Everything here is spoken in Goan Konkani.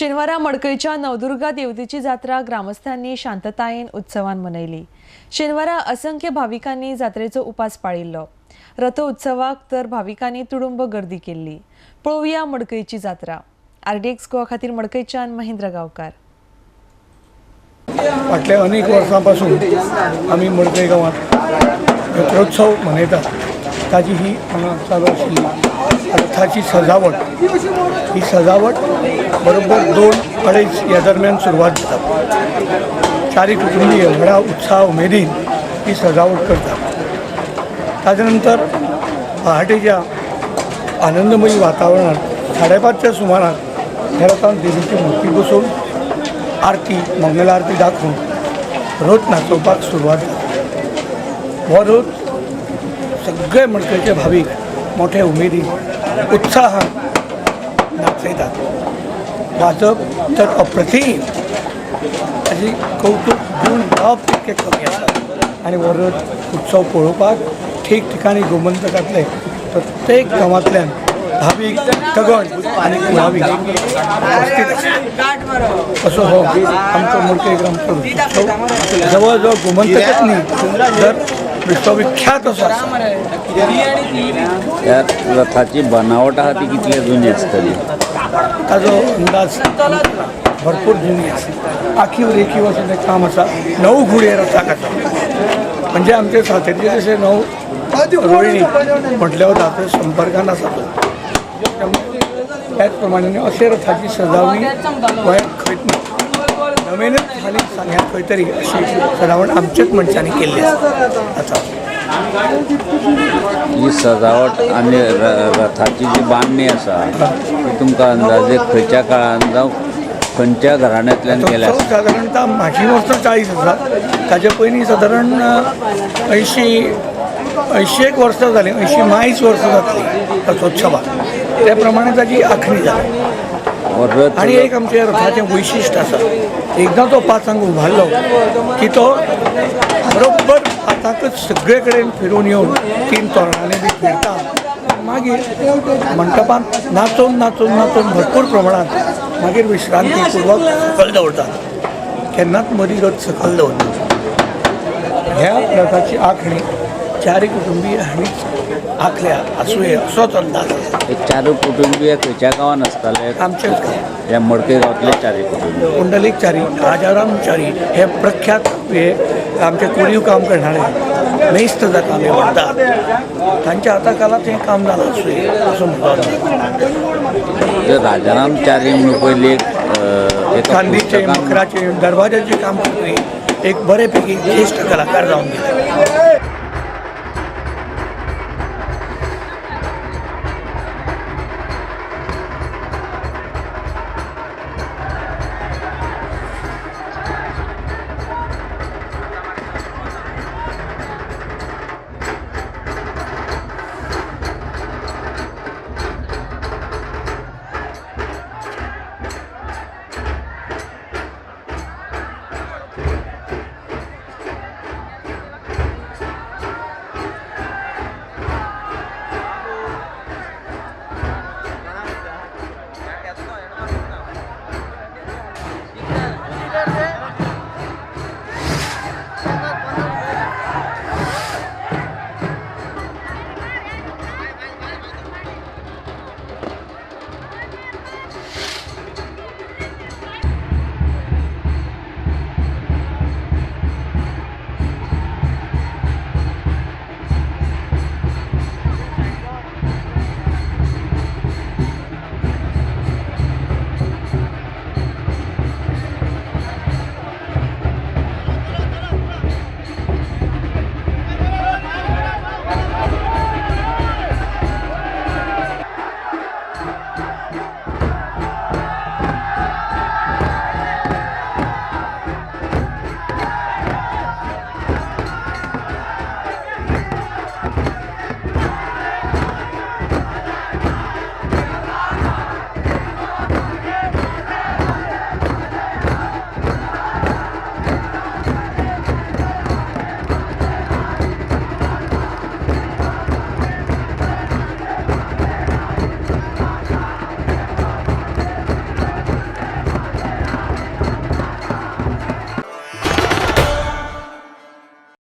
शेनवारा मडकयच्या नवदुर्गा देवतेची जात्रा ग्रामस्थांनी शांततायेन उत्सवान मनयली। शेनवारा असंख्य भाविकांनी जात्रेचो उपास पाळिल्लो। रथोत्सवाक तर भाविकांनी तुडुंब गर्दी केल्ली। पळोवया मडकयची जात्रा। आरडीएक्स गोवा खातीर मडकयच्यान महेंद्र गांवकार। फाटल्या अनेक वर्सांपासून आमी मडकय गांवांत जत्रोत्सव मनयतात। ताजी ही हांगा चालू आशिल्ली रथाची सजावट, ही सजावट बरोबर 2-2.5 ह्या दरम्यान सुरवात जाता। चारी कुटुंबीय व्हडा उत्साह उमेदीन ही सजावट करतात। ताजे नंतर पहाटेच्या आनंदमयी वातावरणात 5:30च्या सुमाराक ह्या रथान देवीची मूर्ती बसोवन आरती, मंगल आरती दाखोवन रथ नाचोवपाक सुरवात जाता। हो रथ सगळे मडकयचे भावीक मोठे उमेदीन उत्साहान नाचयतात। वाजप तर अप्रतिम, ताजी कौतुक गुण गावप तितके कमी आसा। आनी हो रथ उत्सव पळोवपाक ठिक ठिकाणी गोमंतकांतले प्रत्येक गांवांतल्यान भावीक तगण आनी कुळावी उपस्थित आसा। असो हो आमचो मडकय ग्रामचो उत्सव जवळ जवळ गोमंतकच न्ही तर विश्वविख्यात असो आसा। ह्या रथाची बनावट आहा ती कितली जुनी आसतली? ताजो अंदाज भरपूर जुनी आसा। आखीव रेखीव अशें तें काम आसा। 9 घुडये रथाक आसा, म्हणजे आमचे सातेरीचे जशे 9 रोहिणी म्हटल्यार वता संपर्कान आसा तो। त्याच प्रमाणे अशे रथाची सजावणी गोंयांत खंयच ना, नवीनच हालीं सांग्यात खंय तरी अशी सजावण आमच्याच मनशांनी केल्ली आसा। आतां ही सजावट आनी रथाची जी बांदणी आसा ती तुमकां अंदाजे खंयच्या काळान जावं खंयच्या घराण्यांतल्यान केल्या? सादारणतः म्हाजी वर्सां 40 आसा, ताजे पयलीं सादारण 80 वर्सां जालीं, 80 मायज वर्सां जातलीं रथोत्सवाक। त्या प्रमाणे ताजी आखणी जाली। आनी एक आमच्या रथाचें वैशिश्ट आसा, एकदां तो 5 उबारलो की तो बरोबर 5 सगळे कडेन फिरून येवन 3 तोरणांनी बी फिरता, मागीर मंटपांत नाचोवन नाचोवन नाचोवन भरपूर प्रमाणांत मागीर विश्रांती पूर्वक सकयल दवरतात। केन्नाच मदीं रथ सकयल दवरना। ह्या रथाची आखणी चारी कुटुंबीय हांणीच आखल्या आसुये असोच अंदाज आसा। चारूय कुटुंबीय खंयच्या गांवांत आसताले? आमचेच गांव, ह्या मडकय गांवांतले चारूय कुटुंबीय। पुंडलीक चारी, राजाराम चारी हे प्रख्यात हे आमचे कोरीव काम करणारे मेस्त जाका आमी म्हणटात, तांच्या हाताखाला तें काम जालां आसुये असो म्हणपाक। राजाराम चारी म्हणून पयलीं चांदीचे, मकराचे, दरवाजाचे काम करपी एक बरे पैकी ज्येष्ठ कलाकार जावन गेले।